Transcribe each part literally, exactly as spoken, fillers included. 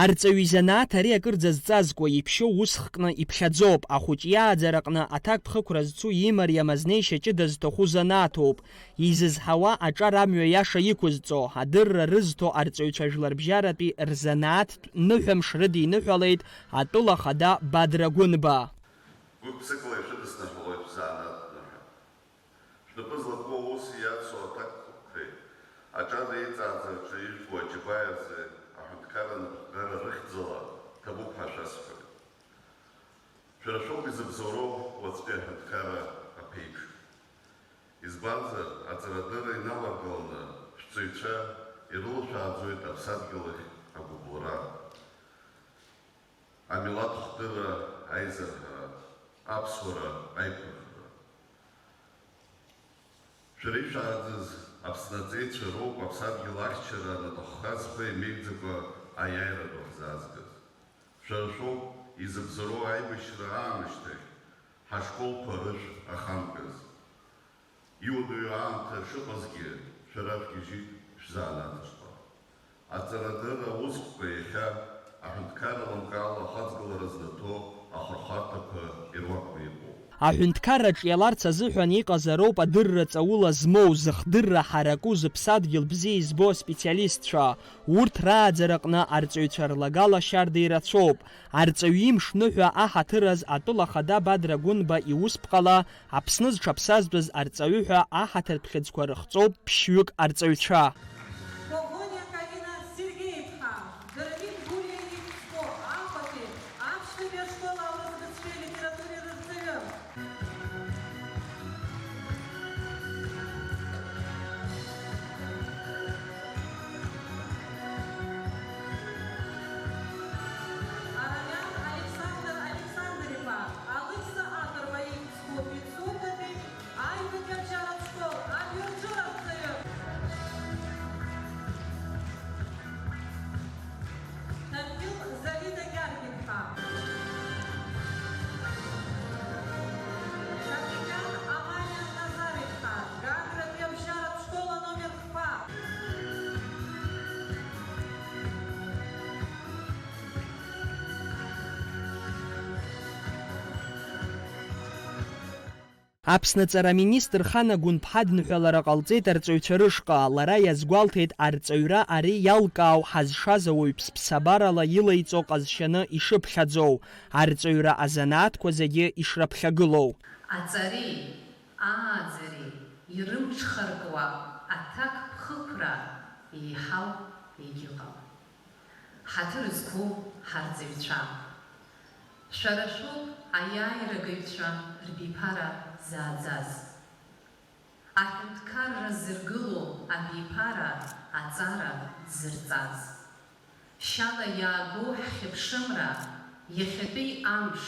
Арҵаҩы изанааҭ ари акырӡа зҵазкуа, иԥшьоу ус хкны иԥхьаӡоуп, ахәыҷ иааӡараҟны аҭакԥхықәра зцу имариам азнеишьа ҷыда зҭаху занааҭуп. Изызҳауа аҿар амҩа иаша иқәызҵо, адырра рызҭо арҵаҩцәа жәларбжьаратәи рзанааҭтә ныҳәамш рыдиныҳәалеит атәыла ахада Бадра Гәынба. Гәык-ԥсыкала ишәыдысныҳәалоит шәзанааҭтә ныҳәа. Шәнапы злаку аус иацу аҭакԥхықәреи аҿар еиҵааӡараҿы ижәбо аџьабаа рзы аҳәынҭқарра анапхгара рыхьӡала ҭабуп ҳәа шәасҳәоит. Шәара шәоуп изыбзоуроу уаҵәтәи аҳәынҭқарра аԥеиԥш. Избанзар, аҵарадырра иналаргыланы шәҵаҩцәа ирылшәааӡоит аԥсадгьыл ахь агәыбылра, амилаҭ хдырра, аизырҳара, аԥсуара аиқәырхара. Шәара ишәааӡаз Аԥсны аҵеицәа роуп аԥсадгьыл ахьчара анаҭахха зхы иамеигӡакәа аиааира ду ҳзаазгаз. Шәара шәоуп изыбзоуроу аибашьра аамышьҭахь ҳашколқәа рышә ахамкыз. Иуадаҩу аамҭа шыҟазгьы, шәара шәгьежьит шәзанааҭ ашҟа. Аҵарадырра аусқәа иахьа аҳәынҭқарра лымкаала ахаҵгылара знаҭо ахырхарҭақәа ируакны иҟоуп. Аҳәынҭқарраҿ иаларц азыҳәан иҟазароуп адырра ҵаула змоу, зыхдырра ҳараку, зыԥсадгьыл бзиа избо аспециалистцәа. Урҭ рааӡараҟны арҵаҩцәа рлагала шьарда ирацәоуп. Арҵаҩ имш ныҳәа аҳаҭыраз атәыла ахада Бадра Гәынба иусԥҟала Аԥсны зҽаԥсазтәыз арҵаҩы ҳәа аҳаҭыртә хьыӡқәа рыхҵоуп ԥшьҩык арҵаҩцәа. Коӷониа Карина Сергеи-иԥҳа, Дырмит Гәлиа ихьӡқәоу Аҟәатәи аԥшьнытәи ашкол аурыс бызшәеи литературеи рырҵаҩы. Араян Александр Александр-иԥа, Алықьса Аҟырба ихьӡқәоу Пицундатәи аҩбатәи абжьаратә школ абаҩрҵаҩы арҵаҩы. Ҭанкил Залита Гьаргь-иԥҳа. Капитан Амалиа Назар-иԥҳа, Гагратәи абжьаратә школ аномер хԥа. Аԥсны аҵараминистр Хана Гәынԥҳа дныҳәалара ҟалҵеит арҵаҩцәа рышҟа. Лара иазгәалҭеит, арҵаҩра ари иалкаау ҳазшаз ауаҩԥс ԥсабарала илаиҵо ҟазшьаны ишыԥхьаӡоу, арҵаҩра азанааҭқәа зегьы ишраԥхьагылоу. Аҵареи ааӡареи ирымҽхаркуа аҭакԥхықәра еиҳау егьыҟам. Ҳаҭыр зқәу ҳарҵаҩцәа. Шәара шәоуп аиааирагаҩцәа рбиԥара зааӡаз. Аҳәынҭқарра зыргыло абиԥара аҵара дзырҵаз. Шьала иаагоу ҳхьыԥшымра, иахьатәи амш,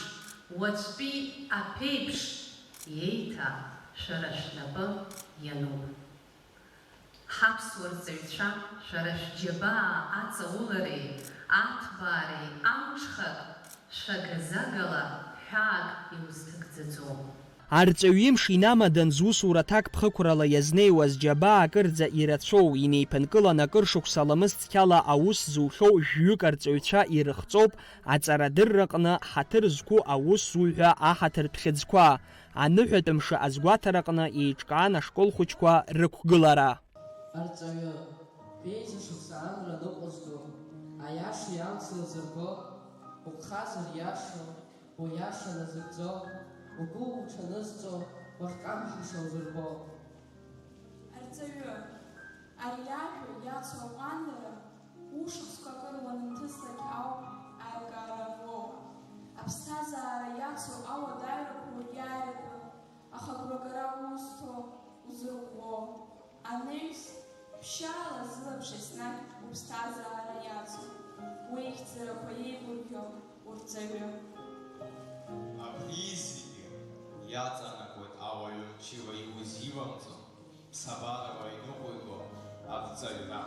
уаҵәтәи аԥеиԥш, еиҭа шәара шәнапы иануп. Ҳаԥсуа рҵаҩцәа, шәара шәџьабаа аҵаулареи аҭбаареи амҽхак шәагазагала ҳәаак иузҭагӡаӡом. Арҵаҩ имш инамадан зусура ҭакԥхықәрала иазнеиуаз џьабаа акырӡа ирацәоу, инеиԥынкылан акыр шықәса ламыс цқьала аус зухьоу жәҩык арҵаҩцәа ирыхҵоуп аҵарадырраҟны ҳаҭыр зқәу аус зуҩ ҳәа аҳаҭыртә хьыӡқәа. Аныҳәатәымш азгәаҭараҟны еиҿкаан ашкол хәыҷқәа рықәгылара. Арҵаҩы, ҩеиза шықәса амра ныҟәызго, аиашеи амци лзырго, угхазар иашоу, уиаша назыгӡо, угәы уҽанызҵо, уахькамҳаша узырбо. Арҵаҩы, ари ажәа иацу аҟәанлара, ушықәсқәа акыр уанынҭыслак ауп аилкаара ануоуа. Аԥсҭазаара иацу ауадаҩрақәа уриааиратәы, аха агәрагара узҭо, узырӷәӷәо. Анаҩс, ԥшьаала зылаԥш еснагь уԥсҭазаара иацу, уеихьӡарақәа еигәырӷьо урҵаҩы. Абри зегьы иаҵанакуеит ауаҩы мчыла иузивамҵо, ԥсабарала иныҟәиго арҵаҩра.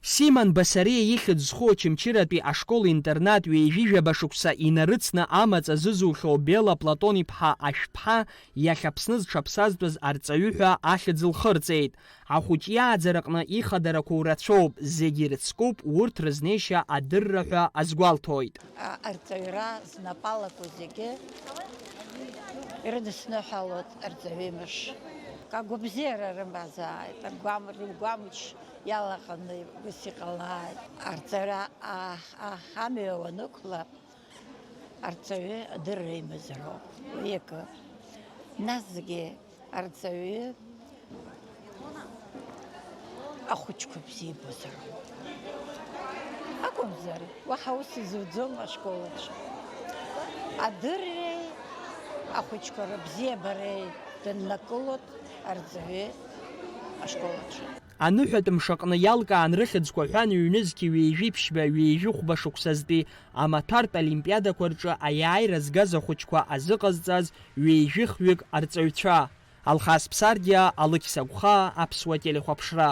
Симон Басариа ихьӡ зху Очамчыратәи ашкол-интернат ҩажәи жәаба шықәса инарыцны амаҵ азызухьоу Бела Платон-иԥҳа Ашәԥҳа иахьа Аԥсны зҽаԥсазтәыз арҵаҩы ҳәа ахьӡ лхырҵеит. Ахәыҷ иааӡараҟны ихадарақәоу рацәоуп, зегьы ирыцкуп, урҭ рызнеишьа адырра ҳәа азгәалҭоит. А-, арҵаҩра знапалақәа зегьы ирыдысныҳәалоит арҵаҩы имш. Агәабзиара рымазааит, агәам-, ргәамч иалаҟаны ус иҟалааит. Арҵаҩра а-, а-, амҩа уанықәла, арҵаҩы адырра имазароуп. Уи акы. Насгьы арҵаҩы ахәыҷқәа бзиа ибозароуп. Акәымзар, уаҳа ус изуӡом ашкол аҿы. Адырреи ахәыҷқәа рыбзиабареи дыннакылоит арҵаҩы ашкол аҿы. Аныҳәатә мшаҟны иалкаан рыхьӡқәа ҳәан ҩнызқьи ҩажәи ԥшьба, ҩажәи хәба шықәсазтәи амаҭәартә олимпиадақәа рҿы аиааира згаз ахәыҷқәа азыҟазҵаз ҩажәи хҩык арҵаҩцәа. Алхас Ԥсардиа, Алықьса Гәхаа, Аԥсуа телехәаԥшра.